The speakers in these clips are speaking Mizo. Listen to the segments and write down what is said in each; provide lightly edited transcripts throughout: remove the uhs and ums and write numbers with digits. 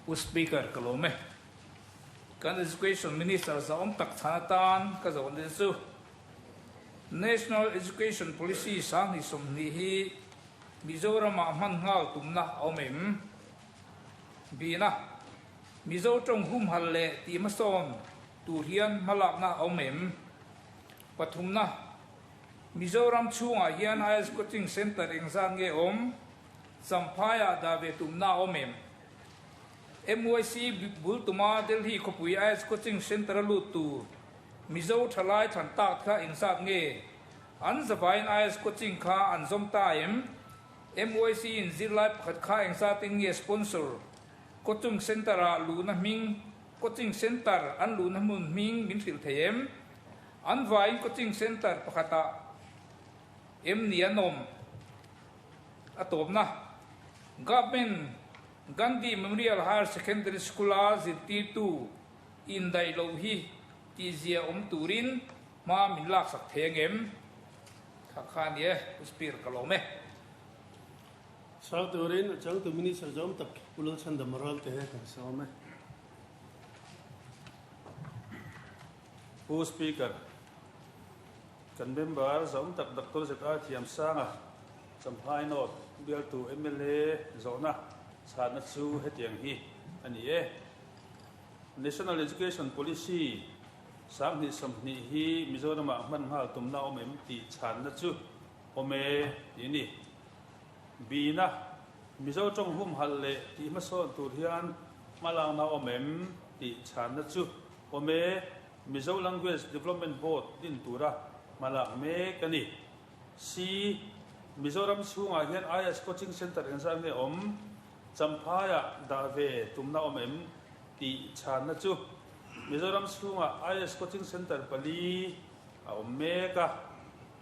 Pu Speaker ka lawm e. Kan Education Minister zahawm tak chhan atan ka zawhna te chu National Education Policy 2020 hi Mizoramah hman nghal tumna a awm em? Bina, Mizo tawng humhal leh tih hmasawn tur hian hmalakna a awm em? Pathumna, Mizoram chhungah hian IAS Coaching Centre engzat nge awm? Champhaiah dah ve tumna a awm em? MYC bul tuma Delhi khawpui IAS Coaching Centre a lut tur Mizo thalai thlan tak kha engzat nge? An zavaiin IAS Coaching kha an zawm ta em? MYC in zirlai pakhat kha engzatin nge sponsor? Coaching Centre ah luhna hming Coaching Centre an luhna hmun hming min hrilh thei em? An vaiin Coaching Centre pakhatah em ni an awm? A tawpna, Government Gandhi Memorial Higher Secondary School-a zirtirtu indaih loh hi tihzia awm turin hma min laksak thei angem? Kha kha a ni e, Pu Speaker ka lawm e. Sang turin a changtu Minister zawm tak Pu Lalchhandama Ralte kan sawm e. Pu Speaker, Kan member zawm tak Doctor ZR Thiamsanga Champhai North bialtu mla zawhna chhanna chu hetiang hi a ni e. National Education Policy 2020 hi Mizoramah hman nghal tumna awm em tih chhanna chu awm e tih a ni. Bina, Mizo tawng humhalh leh tih hmasawn tur hian hmalakna awm em tih chhanna chu awm e. Mizo Language Development Board din tura hmalak mek a ni. C. Mizoram chhungah hian IAS Coaching Centre engzat nge awm? Champhaiah dah ve tumna awm em? tih chhanna chu Mizoram chhungah IAS Coaching Centre pali a awm mek a,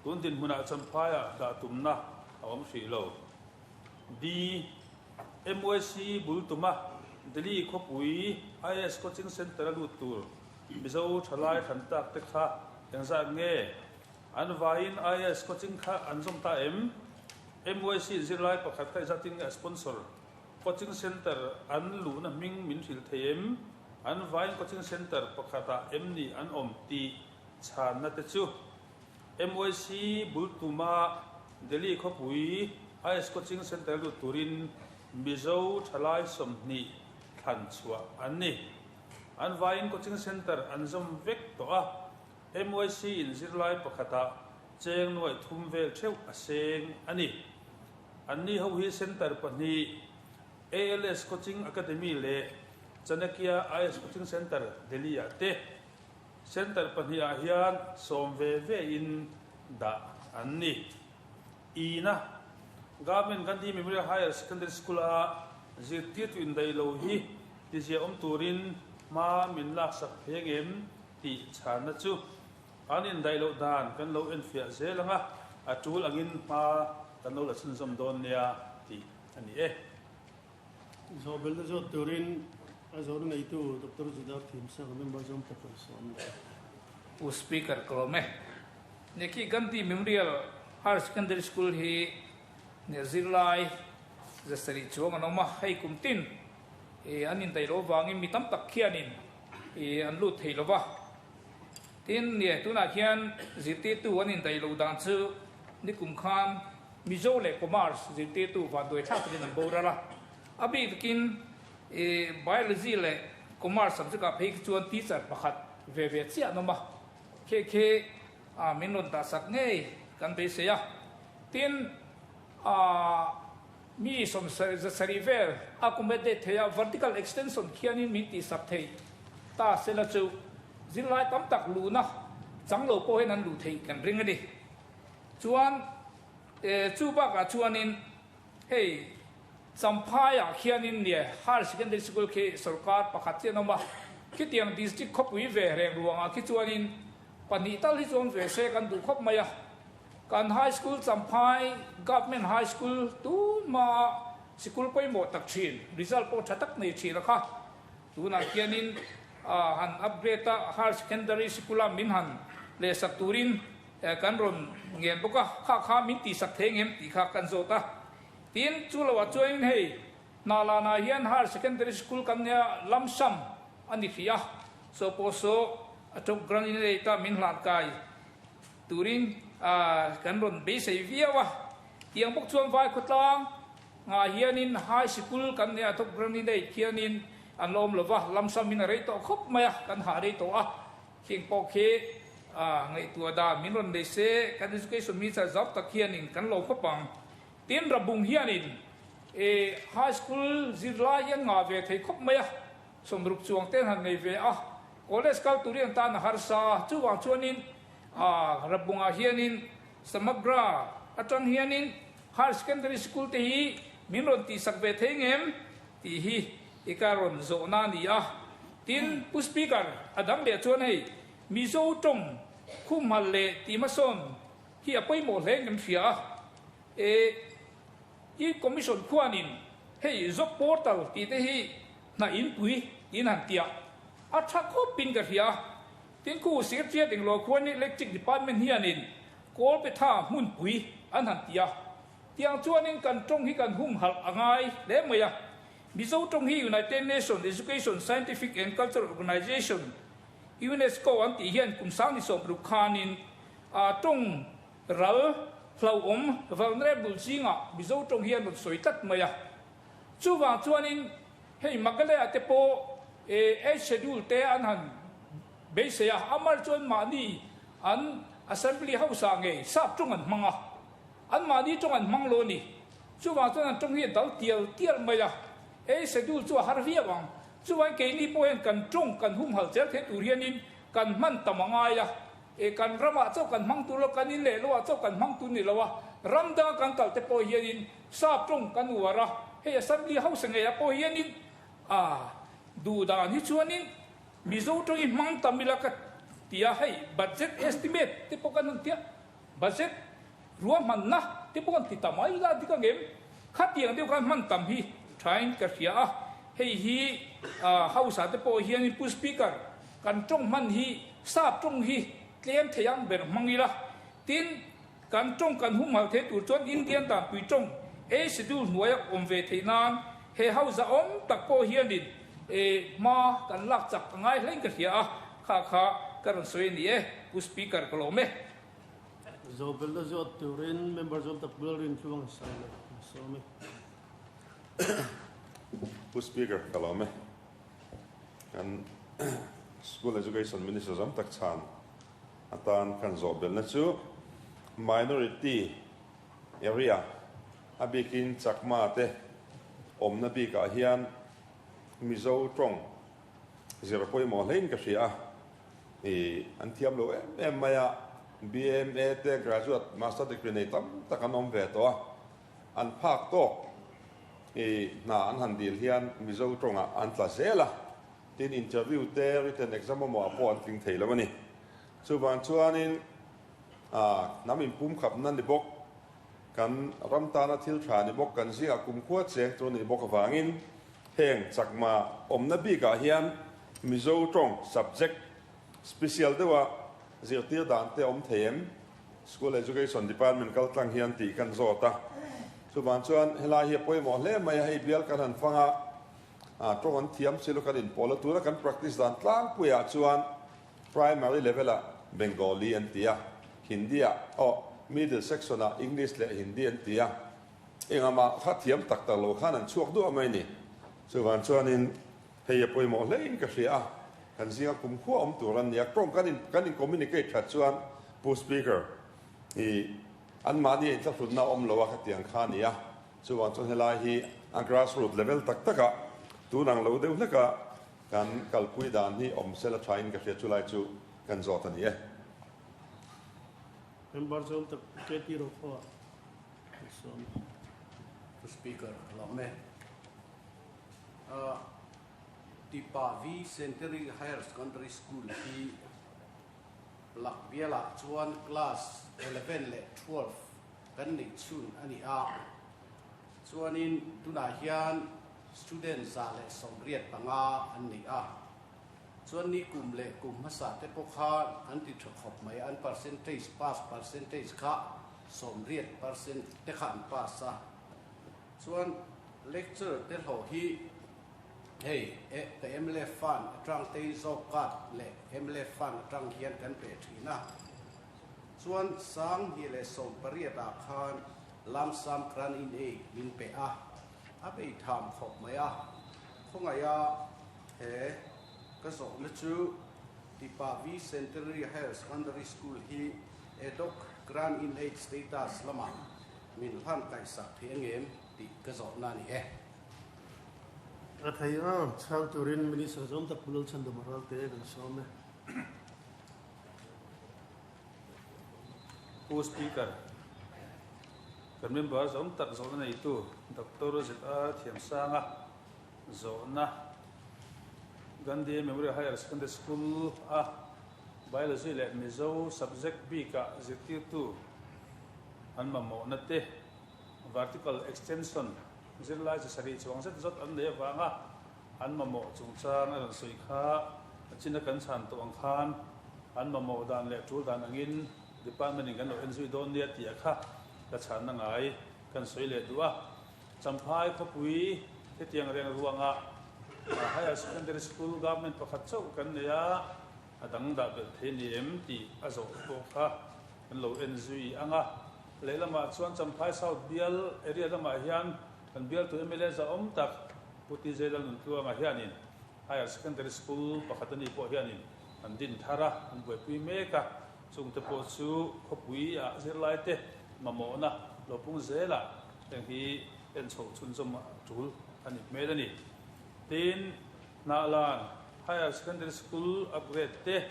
tun dinhmunah Champhaiah dah tumna a awm hrih lo. D. MYC bul tuma Delhi khawpui IAS Coaching Centre a lut tur Mizo thalai thlan tak te kha engzat nge? An vaiin IAS coaching kha an zawm ta em? MYC zirlai pakhat kha engzatin nge a sponsor? Coaching centre an luhna hming min hrilh thei em? An vaiin coaching centre pakhatah em ni an awm tih chhanna te chu MYC bul tuma Delhi khawpui IAS coaching centre lut turin Mizo thalai 20 thlan chhuah an ni. An vaiin coaching centre an zawm vek tawh a, MYC in zirlai pakhatah cheng nuaih thum vel theuh a seng a ni. Anni ho hi centre pahnih, ALS Coaching Academy leh Chanakya IAS Coaching Centre, Delhi-ah te. Centre pahnihah hian sawm ve ve in dah an ni. Ina, Government Gandhi Memorial Higher Secondary School-a zirtirtu indaih lo hi tizia awm turin hma min laksak thei angem tih chhanna chu an indaih loh dan kan lo enfiah zel ang a, a tul angin hma kan lo la chhunzawm dawn nia tih a ni e. Zawhbelna zawt turin a zawhna neitu Doctor Zidar Thimsanga member zawm tak kan sawm leh. Pu Speaker ka lawm e. Nikhi Gandhi Memorial Higher Secondary School hi nia zirlai 700 chuang an awm a, hei kum tin an indaih loh avangin mi tam tak khianin an lut thei lo va. Tin, nia tunah khian zirtirtu an indaih loh dan chu nikum khan Mizo leh Commerce zirtirtu vanduai thlak takin an boral a. A bik takin Biology leh Commerce subject ah phei khi chuan teacher pakhat ve ve chiah an awm a. Khi khi min rawn dah sak ngei kan beisei a. Tin, mi 77 vel accommodate thei a, vertical extension khianin min tihsak thei ta sela chu zirlai tam tak luhna chang lo pawh hian an luh theih kan ring a ni. Chuan chu bakah chuanin hei Champhaiah khianin nia Higher Secondary School khi sorkar pakhat chiah an awm a, khitiang district khawpui ve reng ruangah khi chuanin pahnih tal hi chuan ve se kan duh khawp mai a. Kan High School Champhai Government High School tunhmaa sikul pawimawh tak thin, result pawh tha tak nei thin a kha tunah khianin han upgrade a, Higher Secondary Sikula min han lehsak turin Kan rawn ngen bawk a, kha kha min tihsak thei ngem tih kha kan zawt a. Tin, chu loah chuanin hei Hnalanah hian Higher Secondary School kan nia lump sum a ni hrih a, so pawh saw a top grant in rate a min hlan kai turin kan rawn beisei viau a. Tiang bawk chuan vai khawtlang ngah hianin High Sikul kan nia top grant in rate khianin an la awm lova, lump sum in a rei tawh khawp mai a, kan hah rei tawh a. Khing pawh khi ngaihtuah dan min rawn nei se, kan Education Minister zau tak hianin kan lo khawp ang. Tin, Rabung hianin e high school zirlai hi an ngah ve thei khawp mai a, sawmruk chuang te an han nei ve a, college kal tur hi an tan a harsa a, chuvang chuanin Rabungah hianin Samagra atang hianin higher secondary school te hi min rawn tihsak ve thei ngem tih hi i ka rawn zawhna a ni a. Tin, Pu Speaker, a dang leh chuan hei Mizo tawng khumhal leh tihmasawn hi a pawimawh hle kan hria a, e i Commission khuanin hei job portal tih te hi hna inpui tiin han ti a, a tha khawpin ka hria a. Tin khu Secretariat englo khuan Electric Department hianin Kawlpetha hmunpui an han ti a, tiang chuanin kan tawng hi kan humhalh a ngai hle mai a. Mizo tawng hi United Nations Education, Scientific and Cultural Organization, UNESCO, an tih hian kum 2060 khanin A tawng ral hlauhawm vulnerable zingah Mizo tawng hi an rawn sawi tlat mai a. Chuvang chuanin hei Meghalaya te pawh Eighth Schedule te an han beisei a, amar chuan mahni an Assembly House ah ngei sap tawng an hmang a, an mahni tawng an hmang lo a ni. Chuvang chuan an tawng hi a dal tial tial mai a, Eighth Schedule chu a har viau ang. Chuvangin keini pawh hian kan tawng kan humhalh zel theih tur hianin kan hman tam a ngai a. E kan ramah chauh kan hmang tur lo, kan in leh loah chauh kan hmang tur ni lo a, ram danga kan kal te pawh hianin sap tawng kan uar a, hei assembly house ngeiah pawh hianin a duh dan hi chuanin Mizo tawng hi hmang tam ila ka ti a, hei budget estimate te pawh kan han ti a, budget ruahmanna te pawh kan ti tam a, ila dik ang em? Khatiang deuh khan hman tam hi thain ka hria a, hei hi house ah te pawh hianin Pu Speaker Kan tawng hman hi sap tawng hi tlem thei ang ber hmang ila, tin, kan tawng kan humhal thei tur chuan Indian danpui tawng ei schedule hnuaia awm ve theih nan he house a awm tak pawh hianin e hma kan lak chak a ngai hlein ka hria a, kha kha ka rawn sawi a ni e, Pu Speaker ka lawm e. Zawhbelna zawt turin Member zawm tak Bual Rintluang Sailo a sawm e. Pu Speaker ka lawm e. Kan School Education Minister zawm tak chhan atan kan zawh belhna chu Minority Area a bikin Chakma te awmna bikah hian Mizo tawng zir pawimawh hlein ka hria a, ih an thiam lo em em mai a, BMA te graduate master degree nei tam tak an awm ve tawh a. An phak tawk i hna an han dil hian Mizo tawngah an tla zel a, tin interview te written exam emaw ah pawh an tling thei lo a ni. Chuvang chuanin hnam inpumkhapna ni bawk, kan ram tana thil tha ni bawk, kan zingah kumkhua cheng tur nih bawk avangin heng chakma awmna bikah hian Mizo tawng subject special deuha zirtir dan te awm thei em? School Education Department kal tlang hian tih kan zawt a, chuvang chuan helai hi a pawimawh hle mai a, hei bial kan han fang a, tawng an thiam si lo kan inpawl a, tuna kan practice dan tlangpuiah chuan primary level ah Bengali an ti a, Hindi ah aw middle section ah English leh Hindi an ti a, engah mah kha thiam tak tak lo khan an chhuak duah mai ni. Chuvang chuanin hei a pawimawh hlein ka hria a, kan zinga kumkhua awm tur an ni a, tawng kan in kan in communicate that chuan Pu Speaker, i anmahni a inthlahrunna a awm lo a khatiang kha a ni a, chuvang chuan helai hi a grassroot level tak takah tun ang lo deuh hleka kan kalpui dan hi awm sela thain ka hria chulai chu kan zawt a ni e. Member zawm tak KT Rokhaw a sawm. Pu Speaker, ka lawm e. Tipa V Centenary Higher Secondary School hi Plak bialah chuan class 11 leh 12 kan neih chhun a ni a, chuanin tunah hian student 185 an nei a, chuan ni kum leh kum hmasa te pawh khan an ti tha khawp mai, an percentage pass percentage kha 80% te kha an pass a, chuan. Lecture te hlawh hi hei e ka mla fund atang te zawk card leh mla fund atang hian kan pe thin a. Chuan 2018 ah khan lump sum grant in aid min pe a, a bei tham khawp mai a. Khawngaih a he ka zawhna chu Tipa V Centenary Higher Secondary School hi ad-hoc grant in aid status lamah Min hlan kaihsak thei angem tih ka zawhna a ni e. A thei a, chhang turin Minister zawm tak Pu Lalchhandama Ralte kan sawm e. Pu Speaker, kan member zawm tak zawhna neitu Doctor ZR Thiamsanga zawhna Gandhi Memorial Higher Secondary School a Biology leh Mizo subject bikah zirtirtu an mamawhna te, vertical extension, zirlai chi sarih chuang zet zawt an nei avanga an mamawh chungchang a rawn sawi kha a china kan chhan tawh ang khan an mamawh dan leh tul dan angin department in kan lo en zui dawn nia tih a kha ka chhanna ngai kan sawi leh duh a. Champhai khawpui hetiang reng ruangah Higher Secondary School government pakhat chauh kan nei a, a dang dah belh thei ni em tih a zawh pawh kha kan lo en zui ang a. Lehlamah chuan Champhai South bial area lamah hian kan bialtu mla zahawm tak Pu TJ Lalnuntluanga hianin Higher Secondary School pakhat a nih pawh hianin an din thar a, an buaipui mek a. Chungte pawh chu khawpui ah zirlaite mamawhna lo pung zelah heng hi en chhoh chhunzawm a tul a ni hmel a ni. Tin, Hnahlan Higher Secondary School upgrade te,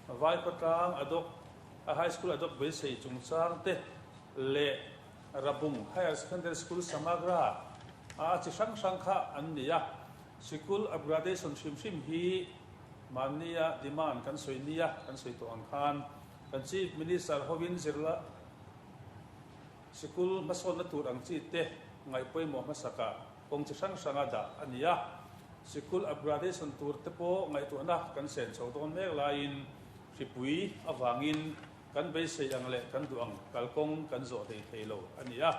Vaikhawtlang Adawk a High School Adawk beisei chungchang te leh Rabung Higher Secondary School Samagra a chi hrang hrang kha an ni a. Sikul upgradation hrim hrim hi mahnia demand kan sawi nia kan sawi tawh ang khan kan Chief Minister hovin zirla sikul hmasawnna tur ang chi te ngaih pawimawh hmasakah kawng chi hrang hranga dah a ni a. Sikul upgradation tur te pawh ngaihtuahna kan sen chho dawn mek laiin hripui avangin kan beisei ang leh kan duh ang kalkawng kan zawh hlei thei lo a ni a.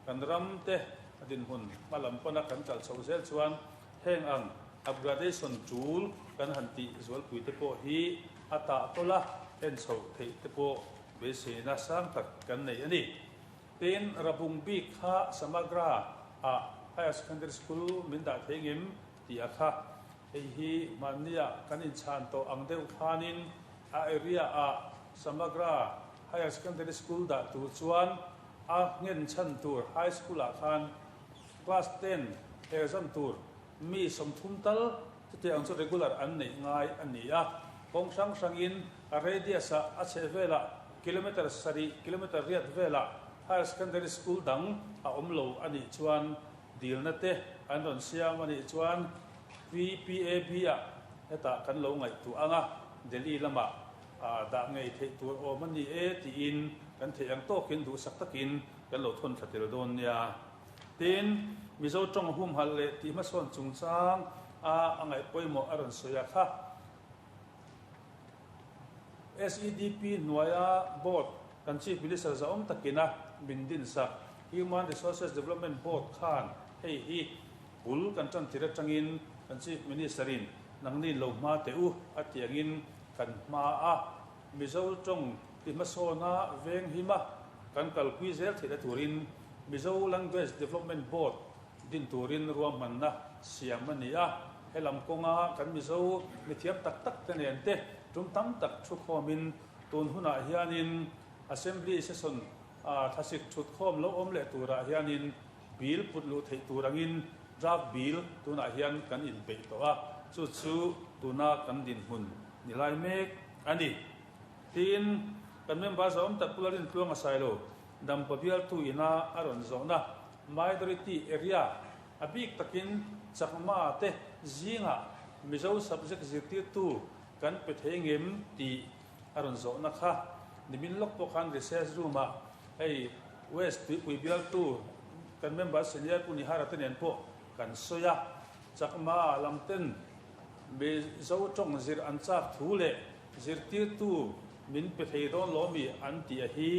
Kan ram te a dinhmun hma lam pana kan kal chhoh zel chuan heng ang upgradation tul kan han tih zualpui te pawh hi a tah tawlh a, en chhoh theih te pawh beiseina sang tak kan nei a ni. Tin, Rabung bik kha Samagra ah Higher Secondary School min dah thei ngem tih a kha. Hei hi hmannia kan inchhan tawh ang deuh khanin a area ah Samagra Higher Secondary School dah tur chuan a nghen chhan tur High School ah khan Class 10 exam tur mi 30 tal chutiang ang chu regular an neih ngai a ni a. Kawng hrang hrangin a radius ah a chheh velah kilometre sarih, kilometre riat velah Higher Secondary School dang a awm lo a nih chuan dilna te an rawn siam a nih chuan VPAB ah hetah kan lo ngaihtuah ang a, Delhi lamah dah ngei theih tur awm a ni e tiin kan theih ang tawkin duhsak takin kan lo thawn thla tel dawn nia. Tin, Mizo tawng humhalh leh tih hmasawn chungchang a a ngaih pawimawh a rawn sawi a kha. SEDP hnuaia Board kan Chief Minister zahawm takina min dinsak Human Resources Development Board khan hei hi bul kan tan tir atangin kan Chief Minister in nangni lo hma teh u a tih angin kan hma a Mizo tawng ti hmasawna veng hima kan kalpui zel theihna turin Mizo Language Development Board din turin ruahmanna siam a ni a. Helam kawnga kan Mizo mithiam tak tak te nen te tum tam tak thukhawmin tun hunah hianin Assembly session thlasik thutkhawm lo awm leh turah hianin bill put luh theih tur angin draft bill tunah hian kan inpeih tawh a, chu chu tuna kan dinhmun ni lai mek a ni. Tin, kan member zawm tak Pu Lalrintluanga Sailo Dampa bialtu ina a rawn zawhna Minority Area a bik takin Chakma te zingah Mizo subject zirtirtu kan pe thei ngem tih a rawn zawhna kha nimin lawk pawh khan recess room ah hei West Tuipui bialtu kan member senior Pu Nihara te nen pawh kan sawi a, Chakma lam ten Mizo tawng zir an chak thu leh zirtirtu min pe thei dawn lawmi an tih a hi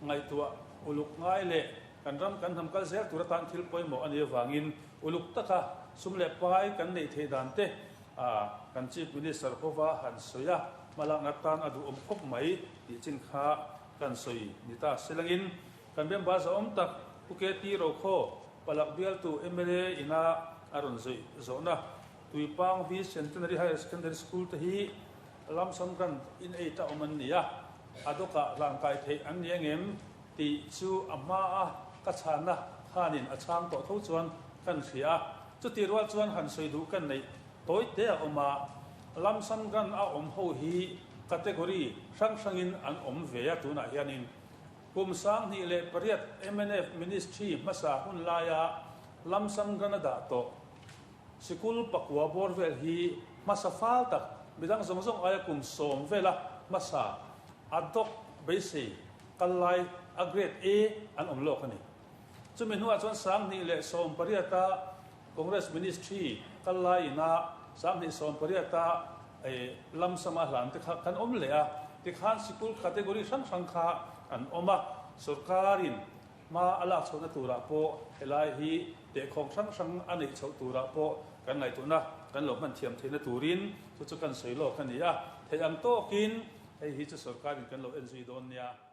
ngaihtuah uluk ngai leh kan ram kan hnam kal zel tur atan thil pawimawh a nih avangin. Uluk taka sum leh pai kan neih theih dan te kan Chief Minister hova han sawi a, hmalakna tan a duhawm khawp mai tih chin kha kan sawi ni ta selangin kan member zahawm tak Pu KT Rokhaw Palak bialtu mla ina a rawn zawih zawhna Tuipang V Centenary Higher Secondary School te hi Lamsam Grant in aid a awm an ni a, a dawkah hlangkai theih an ni angem tih chu a hma a ka chhanna khanin a chhang tawh tho chuan kan hria a. Chutih rual chuan han sawi duh kan neih tawi te a awm a, Lamsam Grant a awm ho hi category hrang hrangin an awm ve a tunah hianin kum 2008 mnf Ministry hmasa hun laia Lamsam Grant a dah tawh Sikul pakua bawr vel hi hmasa fal tak, midang zawng zawng aia kum 10 vela hmasa a dawk beisei kal lai a grade A an awm lawk a ni. Chumi hnuah chuan 2018 a Congress Ministry kal lai ina 2018 a lamsama hlan te kha kan awm leh a, tikhan sikul category hrang hrang kha an awm a, sorkarin Hma a lak chhohna turah pawh helai hi tehkhawng hrang hrang a neih chhoh turah pawh kan ngaihtuahna kan lo hman thiam theihna turin chu chu kan sawi lawk a ni a, theih ang tawkin hei hi chu sorkarin kan lo en zui dawn nia.